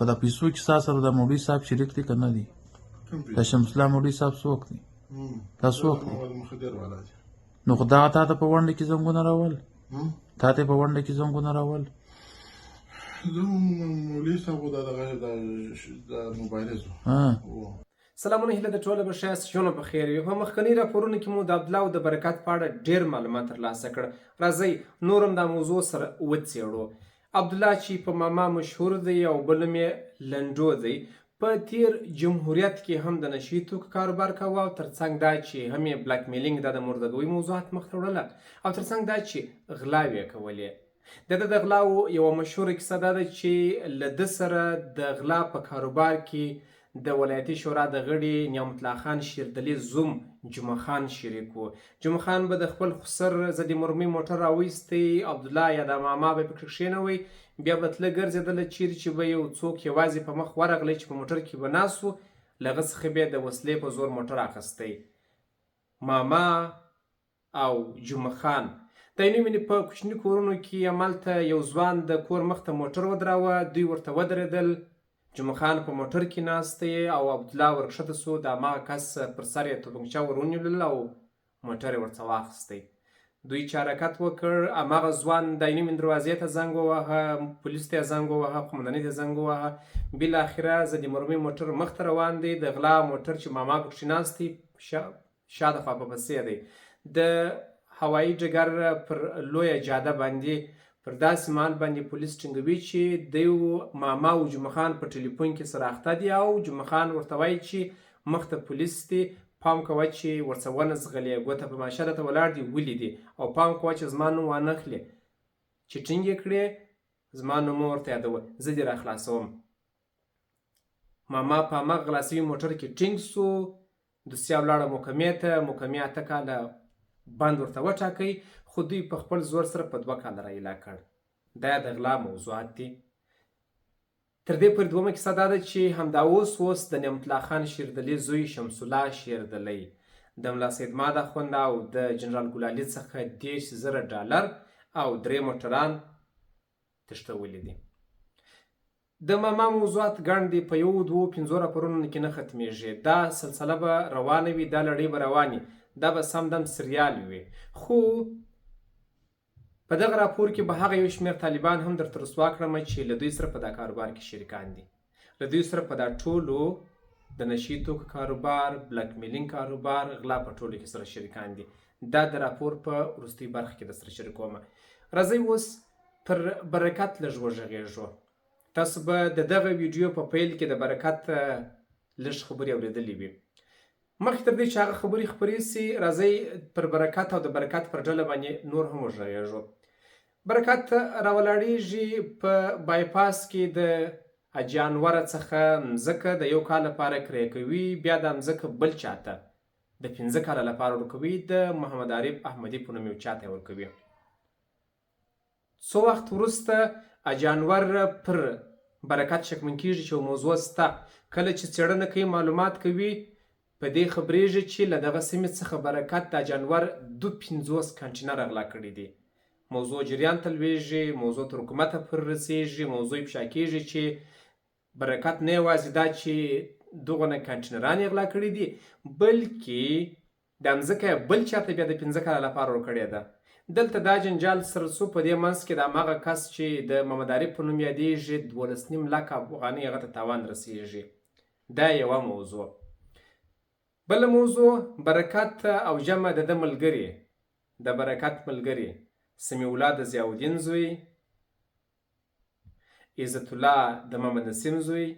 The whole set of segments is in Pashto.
په دا پیسو کې ستا سره د مولوي صاحب شریک دی که نه دی؟ د شمس الله مولوي صاحب څوک دی؟ دا څوک دی؟ نو خو دا تا ته په ونډه کې زنګونه راول، تا ته په ونډه کې زنګونه راول. زه مولوي صاحب دا دغه د مبارز. سلامونه، هیله د ټوله به ښه یاست، ژوند په خیر وي. په مخکني راپورونو کې مو د عبدالله او د برکت په اړه ډېر معلومات ترلاسه کړ. راځئ نور هم دا موضوع سره وڅېړو. عبدالله چې په ماما مشهور دی او بل نوم یې لنډو دی، په تیر جمهوریت کې هم د نشي توکو کاروبار کاوه، او ترڅنګ دا چې هم یې بلک میلینګ، دا د مردګوۍ موضوعات مخته وړله، او ترڅنګ دا چې غلاوې یې کولې. د ده د غلاوو یوه مشهوره کیسه دا ده چې له ده سره د غلا په کاروبار کې د ولایتي شورا د غړي نعمت الله خان شیردلي زوم جمعه خان شریک و. جمعه خان به د خپل خسر ضد مرمۍ موټر راویستی، عبدالله یا د ماما به پکې کښېنوی، بیا به تله ګرځېدله، چیرې چې به یو څوک یوازې په مخ ورغلی چې په موټر کې به ناست و، له هغه څخه به یې د وسلې په زور موټر اخیستی. ماما او جمعه خان د عینو مینې په کوچني کورونو کې همالته یو ځوان د کور مخته موټر ودراوه، دوی ورته ودرېدل. جمعه خان په موټر کې ناست دی او عبدالله ورکښته شو، د هماغه کس پر سر یې توپنګچه ور ونیولل او موټر یې ورڅه واخیستی. دوی چې حرکت وکړ، هماغه ځوان د عینو مینې دروازې ته زنګ وواهه، پولیس ته یې زنګ وواهه، قومندانۍ ته یې زنګ وواهه. بالاخره ضد مرمۍ موټر مخته روان دی، د غلا موټر چې ماما پکښې ناست دی شا د خوا په پسې دی. د هوایي ډګر پر لویه جاده باندې پر داسې مهال باندې پولیس ټینګوي چې دی ماما او جمعه خان په ټلیفون کې سره اخته دي، او جمعه خان ورته وایي چې مخته پولیس دي، پام کوه چې ورڅه ونه ځغلې، ګوته په ماشه درته ولاړ دي، ولي دي، او پام کوه چې زما نوم وانخلې، چې ټینګ یې کړې زما نوم مه ورته یادوه، زه دې راخلاصوم. ماما په هماغه غلا سوي موټر کې ټینګ سو، دوسیه ولاړه محکمې ته، محکمې 8 کاله بند ورته وټاکی، خو دوی په خپل زور سره په 2 کاله را ایله کړ. دا د غلا موضوعات دي. تر دې پورې دومه کیسه دا ده چې همدا اوس اوس د نعمت الله خان شیردلي زوی شمس الله شیردلی د ملا سید ماد اخوند او د جنرال ګلالي څخه 30,000 ډالر او 3 موټران تښتولي دي. د ماما موضوعات ګڼ دي، په یو، دوو، پنځو راپورونو کې نه ختمیږي. دا سلسله به روانه وي، دا لړۍ به رواني، دا به سم دم سریال وي. خو په دغه راپور کې به هغه یو شمېر طالبان هم درته رسوا کړم چې له دوی سره په دا کاروبار کې شریکان دي، له دوی سره په دا ټولو د نشي توکو کاروبار، بلک میلینګ کاروبار، غلا په ټولو کې سره شریکان دي. دا د راپور په وروستۍ برخه کې درسره شریکوم. راځئ اوس پر برکت لږ وغږېږو. تاسو به د دغه ویډیو په پیل کې د برکت لږ خبرې اورېدلې وي. مخکې تر دې چې هغه خبرې خپرې سي، راځئ پر برکت او د برکت پر ډله باندې نور هم وغږېږو. برکت راولاړېږي په بایپاس کې د حاجي انوره څخه مځکه د 1 کال لپاره کرایه کوي، بیا دا مځکه بل چاته د 5 کاله لپاره ورکوي، د محمد عارف احمدي په نوم یو چاته یې ورکوي. څو وخت وروسته حاجي انور پر برکت شکمن کیږي چې یو موضوع سته. کله چې څېړنه کوي، معلومات کوي، په دې خبرېږي چې له دغه سیمې څخه برکت د حاجي انور 52 کانټینره غلا کړي دي. موضوع جریان ته لوېږي، موضوع تر حکومته پورې رسېږي، موضوع افشا کېږي چې برکت نه یوازې دا چې دغونه کانټینران یې غلا کړي دي، بلکې دا مځکه یې بل چاته بیا د 5 کاله لپاره ورکړې ده. دلته دا جنجال سره څو په دې منځ کې د هماغه کس چې د محمد عارف په نوم یادېږي 12.5 لکه افغانۍ هغه ته تاوان رسېږي. دا یوه موضوع. بله موضوع برکت او جمع د ده ملګري، د برکت ملګري سمیع الله د ضیاءالدین زوی، عزت الله د محمد نسیم زوی.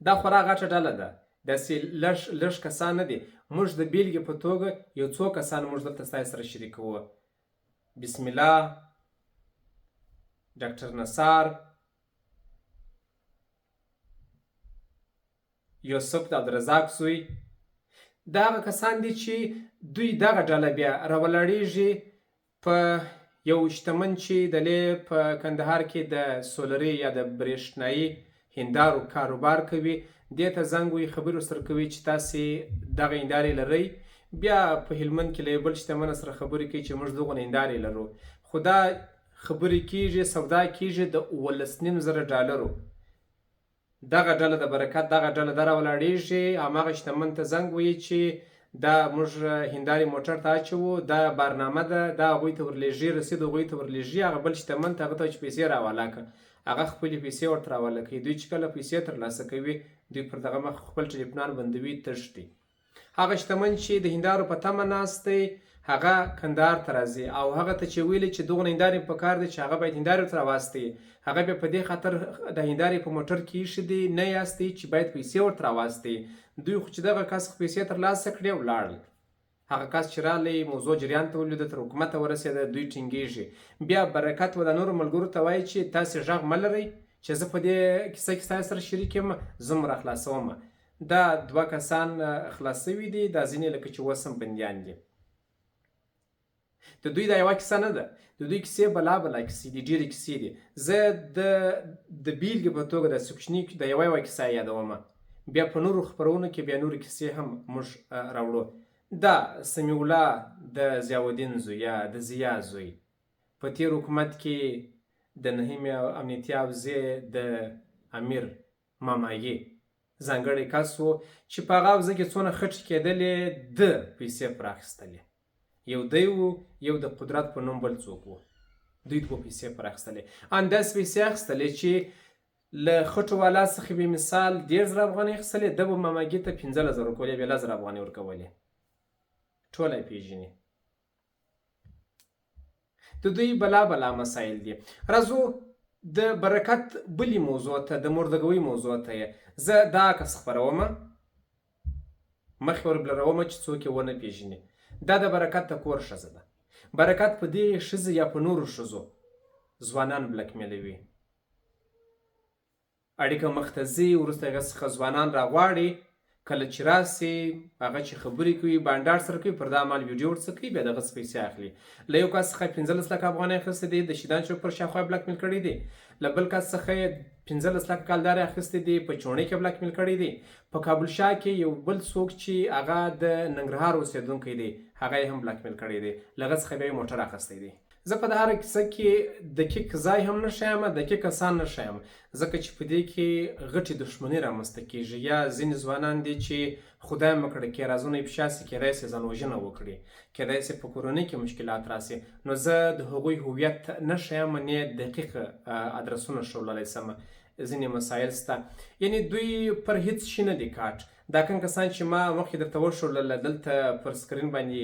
دا خورا غټه ډله ده، داسې لږ لږ کسان نه دي. موږ د بېلګې په توګه یو څو کسان موږ دلته ستاسو سره شریکوو. بسم الله، ډاکټر نصار، یوسف د عبدالرزاق زوی. دا هغه کسان دي چې دوی دغه ډله بیا راولاړېږي په یو شتمن چې د لې په کندهار کې د سولري یا د برېښنايي هندارو کاروبار کوي، دې ته زنګ وي، خبرې ورسره کوي چې تاسې دغه هندارې لرئ. بیا په هلمند کې له یو بل شتمنه سره خبرې کوي چې موږ دغونه هندارې لرو. خو دا خبرې کېږي، سودا کېږي د 17,500 ډالرو. دغه ډله د برکت دغه ډله دا راولاړېږي، هماغه شتمن ته زنګ وهي چې دا موږ هندارې موټر ته اچوو، دا بارنامه ده، دا هغوی ته ورلېږي، رسید هغوی ته ورلېږي. هغه بل شتمن ته هغه ته چې پیسې راوالا کړه، هغه خپلې پیسې ورته راواله کوي. دوی چې کله پیسې ترلاسه کوي، دوی پر دغه مخ خپل ټلیفونان بندوي، تښتي. هغه شتمن چې د هندارو په تمه ناست دی، هغه کندهار ته راځي او هغه ته چې ویلي چې دغه هندارې په کار دی چې هغه باید هندارې ورته راواستوي، هغه بیا په دې خاطر د هندارې په موټر کې ایښي دي، نه یاستي چې باید پیسې ورته راواستوي. دوی خو چې دغه کس پیسې ترلاسه کړې ولاړل. هغه کس چې راغلی، موضوع جریان ته ولوېده، تر حکومته ورسېده، دوی ټینګېږي. بیا برکت و د نورو ملګرو ته وایي چې تاسې غږ مه لرئ چې زه په دې کیسه کې ستاسې سره شریک یم، زه مو راخلاصوم. دا دوه کسان خلاص شوي دي، دا ځینې لکه چې اوس هم بندیان دي. د دوی دا یوه کیسه نه ده، د دوی کیسې بلا بلا کیسې دي، ډېرې کیسې دي. زه د بېلګې په توګه داسې کوچني د یوه یوه کیسه یادوم، بیا په نورو خپرونو کې بیا نورې کیسې هم موږ راوړو. دا سمیع الله د ضیاءالدین زوی یا د ضیا زوی په تېر حکومت کې د نهمې امنیتي حوزې د امیر مامایي ځانګړی کس و چې په هغه حوزه کې څونه خټې کېدلې، ده پیسې پر اخیستلې. یو دی و، یو د قدرت په نوم بل څوک و، دوی دوه پیسې پر اخیستلې. ان داسې پیسې اخیستلې چې له خټو والا څخه به مثال 30,000 افغانۍ اخیستلې، ده به ماماګي ته 15,000 ورکولې، بیا 10,000 افغانۍ ورکولې. ټوله یې پېژني. د دوی بلا بلا مسایل دي. راځو د برکت بلې موضوع ته، د مردګوۍ موضوع ته یې. زه دا عکس خپروم، مخ یې وربلروم چې څوک یې ونه پېژني. دا د برکت د کور ښځه ده. برکت په دې ښځې یا په نورو ښځو ځوانان بلکمیلوي. اړیکه مخته ځي، وروسته هغه څخه ځوانان راغواړي، کله چې راسي هغه چې خبرې کوي، بانډار سره کوي، پر دا مال ویډیو ورڅه کوي، بیا دغه څه پیسې اخلي. له یو کس څخه 15 لکه افغانۍ اخیستې دي، د شیدان چوک پر شاوخوا یې بلکمیل کړی دی. له بل کس څخه یې 15 لکه کالدارې اخیستې دي، په چوڼۍ کې بلکمیل کړی دی. په کابل شاه کې یو بل څوک چې هغه د ننګرهار اوسېدونکی دی، هغه یې هم بلکمیل کړی دی، له هغه څخه بیا یې موټر اخیستی دی. زه په هره کیسه کې دقیق ځای هم نه ښیم، دقیق کسان نه ښیم، ځکه چې په دې کې غټې دښمني رامنځته کېږي. یا ځینې ځوانان دي چې خدای مه کړه که رازونه یې افشا سي، کېدای سي ځانوژنه وکړي، کېدای سي په کورنۍ کې مشکلات راسي. نو زه د هغوی هویت نه ښیم، نه دقیق ادرسونه ښوللی سم. ځینې مسایل سته، یعنې دوی پر هیڅ شي نه دي کاټ. دا کوم کسان چې ما مخکې درته وښودل دلته پر سکرین باندې،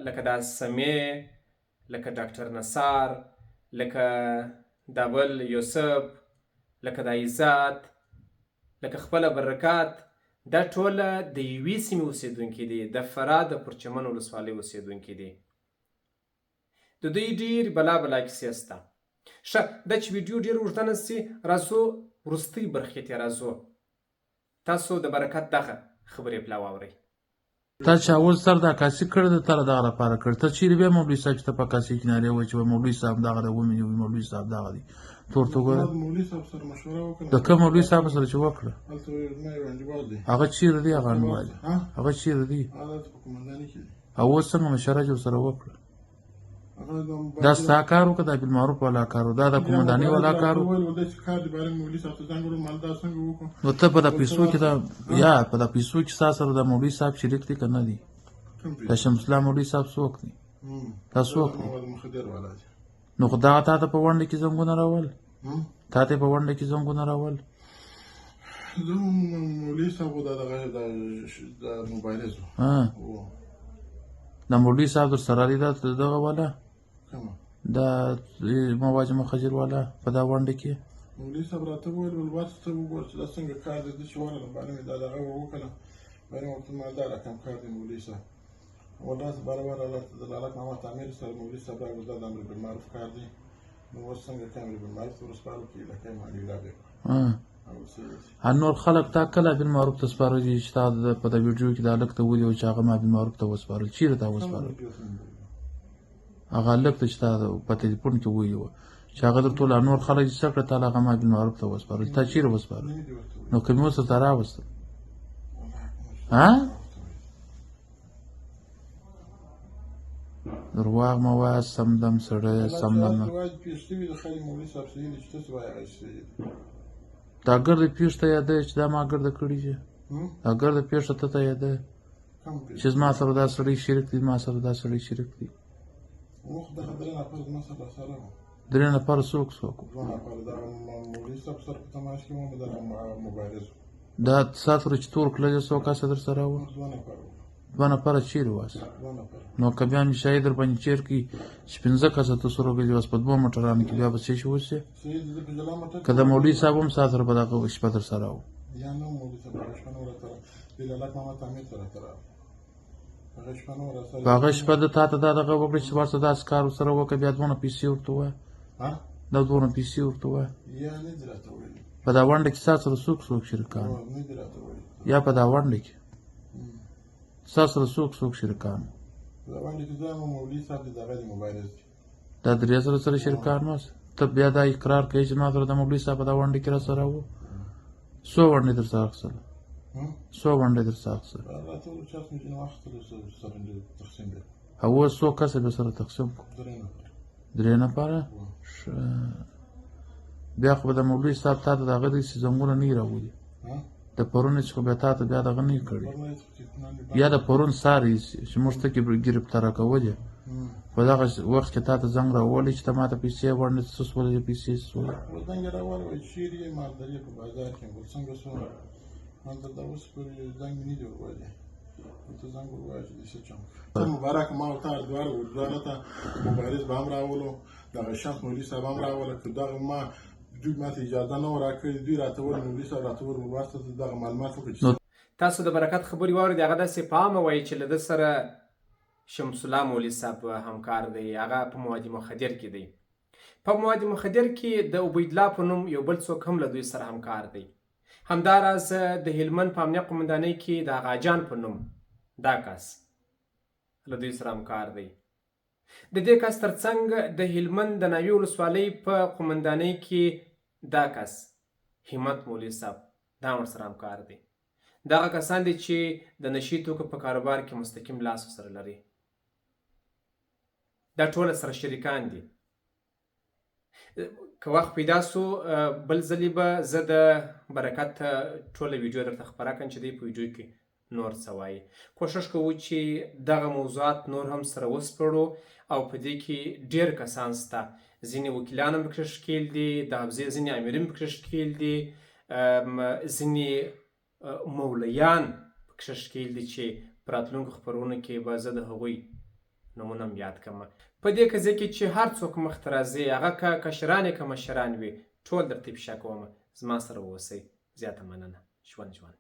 لکه دا سمیع، لکه ډاکټر نصار، لکه دا بل یوسف، لکه دا عزت، لکه خپله برکات، دا ټوله د یوې سیمې اوسېدونکي دي، د فراه د پرچمن ولسوالۍ اوسېدونکي دي. د دوی ډېرې بلا بلا کیسې سته. ښه، دا چې ویډیو ډېره اوږده نه سي، راځو وروستۍ برخې ته راځو. تاسو د برکت دغه خبرې پلا واورئ. تا چې اول سر د عکاسي کړې ده، تا دغه لپاره کړې. ته چېرې بیا مولوي صاحب چې ته په عکاسي کې نارې وایې چې مولوي صاحب دغه دی، ومې نیوی، مولوي صاحب دغه دی، ته ورته وګوره. مولوي صاحب سره مشوره وکړه. د کوم مولوي صاحب سره چې وکړه؟ هلته زما یو انډیوال دی. هغه چېرې دی؟ هغه انډیوال هغه چېرې دی؟ هغه دلته په قومنداني کې دی. او اوس څنګه مشوره چې ورسره وکړه؟ دا ستا کار وکړه، دا بالمعروف والا کار و، دا د قومندانۍ والا کار و. نو ته په دا پیسو کې دا یا په دا پیسو کې ستا سره د مولوي صاحب شریک دی که نه دی؟ د شمس الله مولوي صاحب څوک دی؟ دا څوک دی؟ نو خو دغه تا ته په ونډه کې زنګونه راول، تا ته په ونډه کې زنګونه راول. زه مولوي صاحب دا دغه د مبارز و. د مولوي صاحب در سره دی دا دغه والا، دا مواجه مخجر والا په دا ونډه کې. مولوي صاحب راته وویل ول ورته ته وګوره چې دا څنګه کار دی. زه چې ورغلم باندې مې دا دغه وکړه، باندې ورته ما دا رقم کار دی مولوي صاحب. ورته باره ورغله د لالک محمد امیر سره مولوي صاحب راغی، دا د امر بالمعروف کار دی، نو اوس څنګه که امر بالمعروف ته ورسپارو کې لکه یې معامله بیا کړه. نور خلک تا کله بالمعروف ته سپارلي چې تا په دا ویډیو کې دا هلک ته ولي چې هغه ما بالمعروف ته وسپارل؟ چېرې تا وسپارل؟ هغه هلک ته چې تا په تلیفون کې ویلي وه چې هغه درته وویل نور خلک چې څه کړه، تا له هغه ما بالمعروف ته وسپارل، تا چېرې وسپارل؟ نو که مې اوس درته راوستل؟ ها؟ درواغ مه وایه، سم دم سړی یې، سم دم نه. دا ګرده پېښه یادوې چې دا ما ګرده کړي دي؟ دا ګرده پېښه ته ته یادوې چې زما سره دا سړی شریک دی، زما سره دا سړی شریک دی؟ درې نفره څوک څوک؟ دا ستا سره چې تور کللی څو کسه در سره وو؟ دوه نفره چیرې واست؟ نو که بیا مې شاهي در باندې چیر کړي چې پنځه کسه ته سره وګرځي اوس په دوو موټرانو کې بیا به څه شي وشي؟ که د مولوي صاحب هم ستا سره په دغه شپه در سره وو؟ په هغه شپه د تا ته دا دغه وکړه چې ورته داسې کار ورسره وکړه، بیا دونه پیسې ورته ووایه، دا دونه پیسې ورته ووایه. په دا ونډه کې ستا سره څوک څوک شریکان؟ یا په دا ونډه کې ستا سره څوک څوک شریکان؟ دا درې سره سره شریکان واست؟ ته بیا دا اقرار کوې چې ما سره د مولوي صاحب په دا ونډه کې را سره وو؟ څو ونډې در څخه اخیستله؟ څو ونډې در څخه اخیستله؟ او اوس څو کسه به سره تقسیم کړو؟ درې نفره. بیا خو به د مولوي صاحب تا ته د هغه داسې زنګونه نه راولي، د پرون چې خو بیا تا ته بیا دغه نه کړي، یا د پرون سار چې موږ ته کې ګرفتاره کولې په دغه وخت کې تا ته زنګ راولي چې ته ما ته پیسې ورنه څه سولې، پیسې څه سولې؟ زنګ یې راولي وایي چېرې یې مالداري په بازار کې یم. څنګه سو؟ ما تر دا اوس پورې زنګ مې نه دی ورولي، ورته زنګ ور ووایه چې داسې چم ته مبارک ما او تا دواړه دواړه ته مبارز به هم راولو، دغه شمس مولوي صاحب هم راوله. که دغه ما دوی ما ته اجازه نه وه راکړې، دوی راته ویل مولوي صاحب راته ویل ورسته ته دغه معلومات وکړه چې تاسو د برکت خبرې واورېدې، هغه داسې په عامه وایي چې له ده سره شمس الله مولوي صاحب همکار دی، هغه په مواد مخدر کې دی. په مواد مخدر کې د عبیدالله په نوم یو بل څوک هم له دوی سره همکار دی. همداراز د هلمند په امنیه قومندانۍ کې د اغاجان په نوم دا کس له دوی سره همکار دی. د دې کس ترڅنګ د هلمند د ناوې ولسوالۍ په قومندانۍ کې دا کس همت مولوي صاحب دا ورسره همکار دی. دغه کسان دي چې د نشي توکو په کاروبار کې مستقیم لاس سره لري. دا ټوله سره شریکان دي. که وخت پیدا سو بل ځلې به زه د برکت ټوله ویډیو درته خپره کړم چې دی په ویډیو کې نور څه وایي. کوشش کوو چې دغه موضوعات نور هم سره وسپړو او په دې کې ډیر کسان سته، ځینې وکیلان هم پکې ښکیل دي، د حوزې ځینې امیرین پکې ښکیل دي، ځینې مولویان پکې ښکیل دي چې په راتلونکو خپرونو کې به زه د هغوی نومونه هم یاد کړم. په دې قضیه کې چې هر څوک مخ ته راځي، هغه که کشران که مشران وي، ټول درته افشا کوم. زما سره اوسئ. زیاته مننه. ژوند ژوند.